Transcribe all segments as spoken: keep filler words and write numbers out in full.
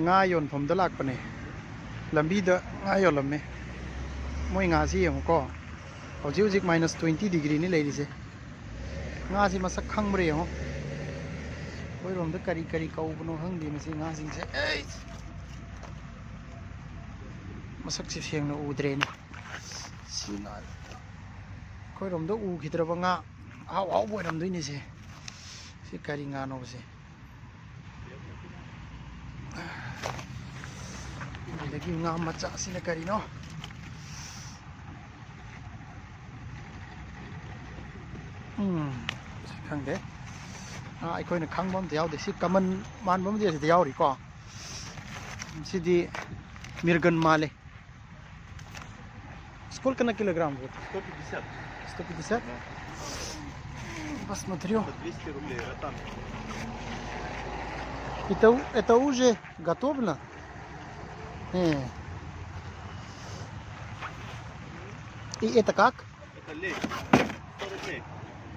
ꯉꯥ ꯌꯣꯟꯐꯝꯗ ꯂꯥꯛꯄꯅꯦ꯫ ꯂꯝꯕꯤꯗ ꯉꯥ ꯌꯣꯜꯂꯝꯃꯦ꯫ ꯃꯣꯏ ꯉꯥꯁꯤ ꯌꯦꯡꯉꯨꯀꯣ꯫ ꯍꯧꯖꯤꯛ ꯍꯧꯖꯤꯛ minus twenty degreeꯅꯤ ꯂꯩꯔꯤꯁꯦ꯫ ꯉꯥꯁꯤ ꯃꯁꯛ ꯈꯪꯕ꯭ꯔꯥ ꯌꯦꯡꯉꯣ꯫ ꯑꯩꯈꯣꯏꯔꯣꯝꯗ ꯀꯔꯤ ꯀꯔꯤ ꯀꯧꯕꯅꯣ ꯈꯪꯗꯦ ꯃꯁꯤ ꯉꯥꯁꯤꯡꯁꯦ꯫ ꯑꯩ ꯃꯁꯛꯁꯦ ꯁꯦꯡꯅ ꯎꯗ꯭ꯔꯦꯅꯦ꯫ ꯁꯤ ꯉꯥ ꯑꯩꯈꯣꯏꯔꯣꯝꯗ ꯎꯈꯤꯗ꯭ꯔꯕ ꯉꯥ ꯑꯍꯥꯎ ꯑꯍꯥꯎꯕ ꯑꯣꯏꯔꯝꯗꯣꯏꯅꯦ ꯁꯦ꯫ ꯁꯤ ꯀꯔꯤ ꯉꯥꯅꯣꯕꯁꯦ? ꯑꯗꯒꯤ ꯉꯥ ꯃꯆꯥꯁꯤꯅ ꯀꯔꯤꯅꯣ? ꯎꯝ, ꯁꯤ ꯈꯪꯗꯦ꯫ ꯉꯥ ꯑꯩꯈꯣꯏꯅ ꯈꯪꯕ ꯑꯝꯇ ꯌꯥꯎꯗꯦ꯫ ꯁꯤ ꯀꯃꯟ ꯃꯥꯟꯕ ꯑꯃꯗꯤ ꯑꯁꯤꯗ ꯌꯥꯎꯔꯤꯀꯣ꯫ ꯁꯤꯗꯤ ꯃꯤꯔꯒꯟ ꯃꯥꯜꯂꯦ꯫ Сколько на килограмм вот? Сто пятьдесят. Сто пятьдесят? Да. Посмотрю. Это двести рублей, ротан. Это, у- это уже готовлено? Э. И это как? Это лей. Сто рублей.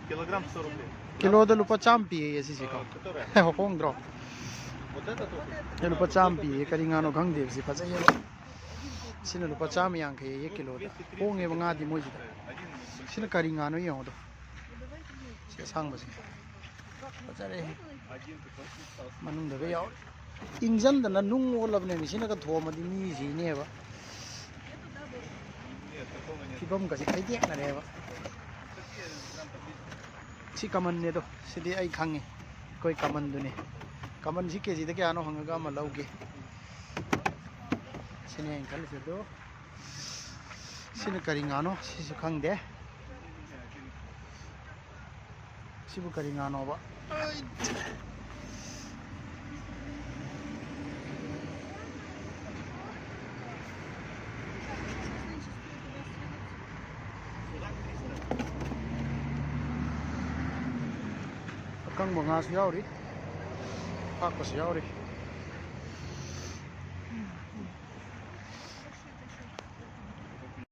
Килограмм сто рублей. Килоꯗ ꯂꯨꯄꯥ ꯆꯥꯝꯃ ꯄꯤꯌꯦ ꯁꯤꯁꯦꯀꯣ꯫ ꯀꯣꯡꯗ꯭ꯔꯣ? ꯑꯦ, ꯂꯨꯄꯥ ꯆꯥꯝꯃ ꯄꯤꯌꯦ꯫ ꯀꯔꯤ ꯉꯥꯅꯣ ꯈꯪꯗꯦꯕ ꯁꯤ ꯐꯖꯩꯌꯦꯕ꯫ ꯁꯤꯅ ꯂꯨꯄꯥ ꯆꯥꯝꯃ ꯌꯥꯡꯈꯩ ꯍꯥꯏꯌꯦ ꯀꯤꯂꯣꯗ꯫ ꯍꯣꯡꯉꯦꯕ ꯉꯥꯗꯤ ꯃꯣꯏꯁꯤꯗ꯫ ꯁꯤꯅ ꯀꯔꯤ ꯉꯥꯅꯣ ꯌꯦꯡꯉꯣꯗꯣ꯫ ꯁꯤ ꯑꯁꯥꯡꯕꯁꯦ꯫ ꯐꯖꯔꯦ꯫ ꯃꯅꯨꯡꯗꯒ ꯌꯥꯎꯔꯦ꯫ ꯏꯪꯖꯟꯗꯅ ꯅꯨꯡ ꯑꯣꯜꯂꯕꯅꯦ꯫ ꯁꯤꯅꯒ ꯊꯣꯝꯃꯗꯤ ꯃꯤ ꯁꯤꯅꯦꯕ꯫ ꯐꯤꯕꯝꯒꯁꯦ ꯈꯩꯗꯦꯛꯅꯔꯦꯕ꯫ ꯁꯤ ꯀꯃꯟꯅꯦ ꯑꯗꯣ꯫ ꯁꯤꯗꯤ ꯑꯩ ꯈꯪꯉꯤ꯫ ꯑꯩꯈꯣꯏ ꯀꯃꯟꯗꯨꯅꯤ꯫ ꯀꯃꯟꯁꯤ ꯀꯦꯖꯤꯗ ꯀꯌꯥꯅꯣ ꯍꯪꯉꯒ ꯑꯃ ꯂꯧꯒꯦ꯫ ꯁꯤꯅꯦ ꯑꯩꯅ ꯈꯜꯂꯤꯁꯦ ꯑꯗꯣ꯫ ꯁꯤꯅ ꯀꯔꯤ ꯉꯥꯅꯣ? ꯁꯤꯁꯨ ꯈꯪꯗꯦ꯫ ꯁꯤꯕꯨ ꯀꯔꯤ ꯉꯥꯅꯣꯕ? ꯑꯩ! ꯑꯀꯪꯕ ꯉꯥꯁꯨ ꯌꯥꯎꯔꯤ, ꯑꯄꯥꯛꯄꯁꯨ ꯌꯥꯎꯔꯤ꯫